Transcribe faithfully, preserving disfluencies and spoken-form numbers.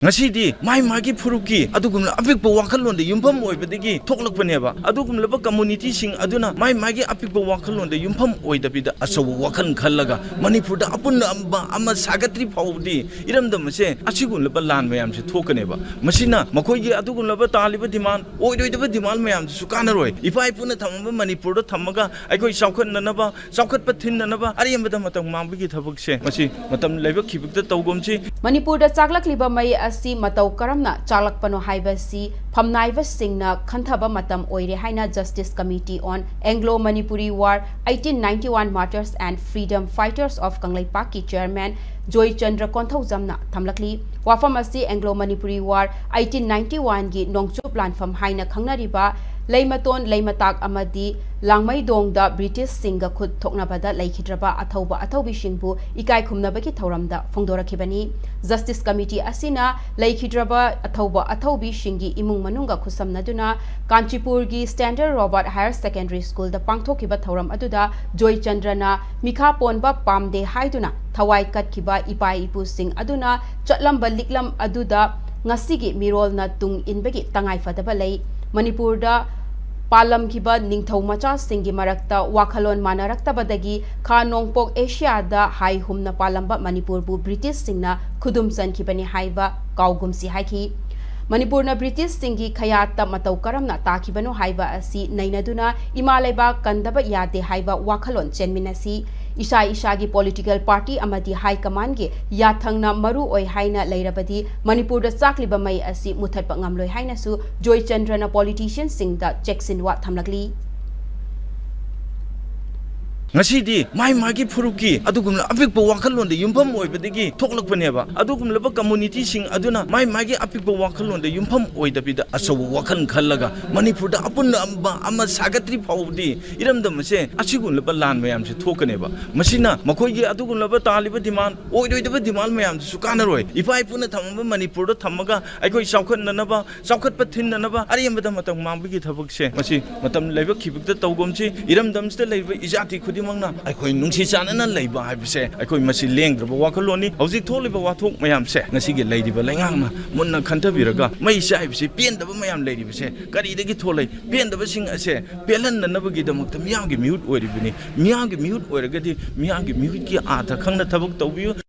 ꯉꯁꯤꯗꯤ ꯃꯥꯏ ꯃꯥꯒꯤ ꯐꯨꯔꯨꯞꯀꯤ ꯑꯗꯨꯒꯨꯝꯂꯕ ꯑꯄꯤꯛꯄ ꯋꯥꯈꯜꯂꯣꯟꯗ ꯌꯨꯝꯐꯝ ꯑꯣꯏꯕꯗꯒꯤ ꯊꯣꯛꯂꯛꯄꯅꯦꯕ꯫ ꯑꯗꯨꯒꯨꯝꯂꯕ ꯀꯝꯃꯨꯅꯤꯇꯤꯁꯤꯡ ꯑꯗꯨꯅ ꯃꯥꯏ ꯃꯥꯒꯤ ꯑꯄꯤꯛꯄ ꯋꯥꯈꯜꯂꯣꯟꯗ ꯌꯨꯝꯐꯝ ꯑꯣꯏꯗꯕꯤꯗ ꯑꯆꯧꯕ ꯋꯥꯈꯜ ꯈꯜꯂꯒ ꯃꯅꯤꯄꯨꯔꯗ ꯑꯄꯨꯟꯕ ꯑꯃ ꯁꯥꯒꯠꯇ꯭ꯔꯤ ꯐꯥꯎꯕꯗꯤ ꯏꯔꯝꯗꯝ ꯑꯁꯦ ꯑꯁꯤꯒꯨꯝꯂꯕ ꯂꯥꯟ ꯃꯌꯥꯝꯁꯦ ꯊꯣꯛꯀꯅꯦꯕ꯫ ꯃꯁꯤꯅ ꯃꯈꯣꯏꯒꯤ ꯑꯗꯨꯒꯨꯝꯂꯕ ꯇꯥꯜꯂꯤꯕ ꯗꯤꯃꯥꯟ, ꯑꯣꯏꯔꯣꯏꯗꯕ ꯗꯤꯃꯥꯟ ꯃꯌꯥꯝꯗꯨꯁꯨ ꯀꯥꯟꯅꯔꯣꯏ꯫ ꯏꯄꯥ ꯏꯄꯨꯅ ꯊꯝꯃꯝꯕ ꯃꯅꯤꯄꯨꯔꯗ ꯊꯝꯃꯒ ꯑꯩꯈꯣꯏ ꯆꯥꯎꯈꯠꯅꯅꯕ, ꯆꯥꯎꯈꯠꯄ ꯊꯤꯟꯅꯅꯕ ꯑꯔꯦꯝꯕꯗ ꯃꯇꯝ ꯃꯥꯡꯕꯒꯤ ꯊꯕꯛꯁꯦ ꯃꯁꯤ ꯃꯇꯝ ꯂꯥꯏꯕꯛ ꯊꯤꯕꯗ ꯇꯧꯒꯨꯝꯁꯤ꯫ ꯃꯅꯤꯄꯨꯔꯗ ꯆꯥꯛꯂꯛꯂꯤꯕ ꯃꯩ ꯑꯁꯤ ꯃꯇꯧ ꯀꯔꯝꯅ ꯆꯥꯛꯂꯛꯄꯅꯣ ꯍꯥꯏꯕꯁꯤ ꯐꯝꯅꯥꯏꯕꯁꯤꯡꯅ ꯈꯟꯊꯕ ꯃꯇꯝ ꯑꯣꯏꯔꯦ ꯍꯥꯏꯅ Justice Committee on Anglo Manipuri War, eighteen ninety-one Martyrs and Freedom Fighters of ꯀꯪꯂꯩꯄꯥꯛꯀꯤ chairman ꯖꯣꯏꯆꯟꯗ꯭ꯔ ꯀꯣꯟꯊꯧꯖꯝꯅ ꯊꯝꯂꯛꯂꯤ꯫ ꯋꯥꯐꯝ ꯑꯁꯤ Anglo Manipuri War eighteen ninety-one ꯒꯤ ꯅꯣꯡꯆꯨꯞ ꯂꯥꯟꯐꯝ ꯍꯥꯏꯅ ꯈꯪꯅꯔꯤꯕ ꯂꯩꯃꯇꯣꯟ, ꯂꯩꯃꯇꯥꯛ ꯑꯃꯗꯤ ꯂꯥꯡꯃꯩꯗꯣꯡꯗ ꯕ꯭ꯔꯤꯇꯤꯁꯁꯤꯡꯒ ꯈꯨꯠ ꯊꯣꯛꯅꯕꯗ ꯂꯩꯈꯤꯗ꯭ꯔꯕ ꯑꯊꯧꯕ ꯑꯊꯧꯕꯤꯁꯤꯡꯕꯨ ꯏꯀꯥꯏ ꯈꯨꯝꯅꯕꯒꯤ ꯊꯧꯔꯝꯗ ꯐꯣꯡꯗꯣꯔꯛꯈꯤꯕꯅꯤ꯫ Justice Committee ꯑꯁꯤꯅ ꯂꯩꯈꯤꯗ꯭ꯔꯕ ꯑꯊꯧꯕ ꯑꯊꯧꯕꯤꯁꯤꯡꯒꯤ ꯏꯃꯨꯡ ꯃꯅꯨꯡꯒ ꯈꯨꯠꯁꯝꯅꯗꯨꯅ ꯀꯥꯟꯆꯤꯄꯨꯔꯒꯤ Standard Robert Higher Secondary School ꯗ ꯄꯥꯡꯊꯣꯛꯈꯤꯕ ꯊꯧꯔꯝ ꯑꯗꯨꯗ ꯖꯣꯏꯆꯟꯗ꯭ꯔꯅ ꯃꯤꯈꯥ ꯄꯣꯟꯕ ꯄꯥꯝꯗꯦ ꯍꯥꯏꯗꯨꯅ ꯊꯋꯥꯏ ꯀꯠꯈꯤꯕ ꯏꯄꯥ ꯏꯄꯨꯁꯤꯡ ꯑꯗꯨꯅ ꯆꯠꯂꯝꯕ ꯂꯤꯛꯂꯝ ꯑꯗꯨꯗ ꯉꯁꯤꯒꯤ ꯃꯤꯔꯣꯜꯅ ꯇꯨꯡ ꯏꯟꯕꯒꯤ ꯇꯉꯥꯏꯐꯗꯕ ꯂꯩ꯫ ꯃꯅꯤꯄꯨꯔꯗ ꯄꯥꯜꯂꯝꯈꯤꯕ ꯅꯤꯡꯊꯧ ꯃꯆꯥꯁꯤꯡꯒꯤ ꯃꯔꯛꯇ ꯋꯥꯈꯜꯂꯣꯟ ꯃꯥꯟꯅꯔꯛꯇꯕꯗꯒꯤ ꯈꯥ ꯅꯣꯡꯄꯣꯛ ꯑꯦꯁꯤꯌꯥꯗ ꯍꯥꯏ ꯍꯨꯝꯅ ꯄꯥꯜꯂꯝꯕ ꯃꯅꯤꯄꯨꯔꯕꯨ ꯕ꯭ꯔꯤꯇꯤꯁꯁꯤꯡꯅ ꯈꯨꯗꯨꯝ ꯆꯟꯈꯤꯕꯅꯤ ꯍꯥꯏꯕ ꯀꯥꯎꯒꯨꯝꯁꯤ ꯍꯥꯏꯈꯤ꯫ ꯃꯅꯤꯄꯨꯔꯅ ꯕ꯭ꯔꯤꯇꯤꯁꯁꯤꯡꯒꯤ ꯈꯌꯥꯠꯇ ꯃꯇꯧ ꯀꯔꯝꯅ ꯇꯥꯈꯤꯕꯅꯣ ꯍꯥꯏꯕ ꯑꯁꯤ ꯅꯩꯅꯗꯨꯅ ꯏꯃꯥ ꯂꯩꯕꯥꯛ ꯀꯟꯗꯕ ꯌꯥꯗꯦ ꯍꯥꯏꯕ ꯋꯥꯈꯜꯂꯣꯟ ꯆꯦꯟꯃꯤꯟꯅꯁꯤ꯫ ꯏꯁꯥ ꯏꯁꯥꯒꯤ political party ꯑꯃꯗꯤ high command ꯒꯤ ꯌꯥꯊꯪꯅ ꯃꯔꯨ ꯑꯣꯏ ꯍꯥꯏꯅ ꯂꯩꯔꯕꯗꯤ ꯃꯅꯤꯄꯨꯔꯗ ꯆꯥꯛꯂꯤꯕ ꯃꯩ ꯑꯁꯤ ꯃꯨꯊꯠꯄ ꯉꯝꯂꯣꯏ ꯍꯥꯏꯅꯁꯨ ꯖꯣꯏꯆꯟꯗ꯭ꯔꯅ politician ꯁꯤꯡꯗ ꯆꯦꯛꯁꯤꯟꯋꯥ ꯊꯝꯂꯛꯂꯤ꯫ ꯉꯁꯤꯗꯤ ꯃꯥꯏ ꯃꯥꯒꯤ ꯐꯨꯔꯨꯞꯀꯤ ꯑꯗꯨꯒꯨꯝꯂꯕ ꯑꯄꯤꯛꯄ ꯋꯥꯈꯜꯂꯣꯟꯗ ꯌꯨꯝꯐꯝ ꯑꯣꯏꯕꯗꯒꯤ ꯊꯣꯛꯂꯛꯄꯅꯦꯕ꯫ ꯑꯗꯨꯒꯨꯝꯂꯕ ꯀꯝꯃꯨꯅꯤꯇꯤꯁꯤꯡ ꯑꯗꯨꯅ ꯃꯥꯏ ꯃꯥꯒꯤ ꯑꯄꯤꯛꯄ ꯋꯥꯈꯜꯂꯣꯟꯗ ꯌꯨꯝꯐꯝ ꯑꯣꯏꯗꯕꯤꯗ ꯑꯆꯧꯕ ꯋꯥꯈꯜ ꯈꯜꯂꯒ ꯃꯅꯤꯄꯨꯔꯗ ꯑꯄꯨꯟꯕ ꯑꯃ ꯁꯥꯒꯠꯇ꯭ꯔꯤ ꯐꯥꯎꯕꯗꯤ ꯏꯔꯝꯗꯝ ꯑꯁꯦ ꯑꯁꯤꯒꯨꯝꯂꯕ ꯂꯥꯟ ꯃꯌꯥꯝꯁꯦ ꯊꯣꯛꯀꯅꯦꯕ꯫ ꯃꯁꯤꯅ ꯃꯈꯣꯏꯒꯤ ꯑꯗꯨꯒꯨꯝꯂꯕ ꯇꯥꯜꯂꯤꯕ ꯗꯤꯃꯥꯟ, ꯑꯣꯏꯔꯣꯏꯗꯕ ꯗꯤꯃꯥꯟ ꯃꯌꯥꯝꯗꯨꯁꯨ ꯀꯥꯟꯅꯔꯣꯏ꯫ ꯏꯄꯥ ꯏꯄꯨꯅ ꯊꯝꯃꯝꯕ ꯃꯅꯤꯄꯨꯔꯗ ꯊꯝꯃꯒ ꯑꯩꯈꯣꯏ ꯆꯥꯎꯈꯠꯅꯅꯕ, ꯆꯥꯎꯈꯠꯄ ꯊꯤꯟꯅꯅꯕ ꯑꯔꯦꯝꯕꯗ ꯃꯇꯝ ꯃꯥꯡꯕꯒꯤ ꯊꯕꯛꯁꯦ ꯃꯁꯤ ꯃꯇꯝ ꯂꯥꯏꯕꯛ ꯊꯤꯕꯗ ꯇꯧꯒꯨꯝꯁꯤ꯫ ꯏꯔꯝꯗꯝꯁꯤꯗ ꯂꯩꯔꯤꯕ ꯏꯖꯥꯇꯤ ꯈꯨꯗꯤꯡ ꯈꯨꯗꯤꯡꯃꯛꯅ ꯑꯩꯈꯣꯏ ꯅꯨꯡꯁꯤ ꯆꯥꯟꯅꯅ ꯂꯩꯕ ꯍꯥꯏꯕꯁꯦ ꯑꯩꯈꯣꯏ ꯃꯁꯤ ꯂꯦꯡꯗ꯭ꯔꯕ ꯋꯥꯈꯜꯂꯣꯟꯅꯤ꯫ ꯍꯧꯖꯤꯛ ꯊꯣꯛꯂꯤꯕ ꯋꯥꯊꯣꯛ ꯃꯌꯥꯝꯁꯦ ꯉꯁꯤꯒꯤ ꯂꯩꯔꯤꯕ ꯂꯩꯉꯥꯛꯅ ꯃꯨꯟꯅ ꯈꯟꯊꯕꯤꯔꯒ ꯃꯩ ꯆꯥꯏꯕꯁꯤ ꯄꯦꯟꯗꯕ ꯃꯌꯥꯝ ꯂꯩꯔꯤꯕꯁꯦ ꯀꯔꯤꯗꯒꯤ ꯊꯣꯛꯂꯛꯏ? ꯄꯦꯟꯗꯕꯁꯤꯡ ꯑꯁꯦ ꯄꯦꯜꯍꯟꯅꯅꯕꯒꯤꯗꯃꯛꯇ ꯃꯤꯌꯥꯝꯒꯤ ꯃꯤꯍꯨꯠ ꯑꯣꯏꯔꯤꯕꯅꯤ꯫ ꯃꯤꯌꯥꯝꯒꯤ ꯃꯤꯍꯨꯠ ꯑꯣꯏꯔꯒꯗꯤ ꯃꯤꯌꯥꯝꯒꯤ ꯃꯤꯍꯨꯠꯀꯤ ꯑꯥꯔꯊ ꯈꯪꯅ ꯊꯕꯛ ꯇꯧꯕꯤꯌꯨ꯫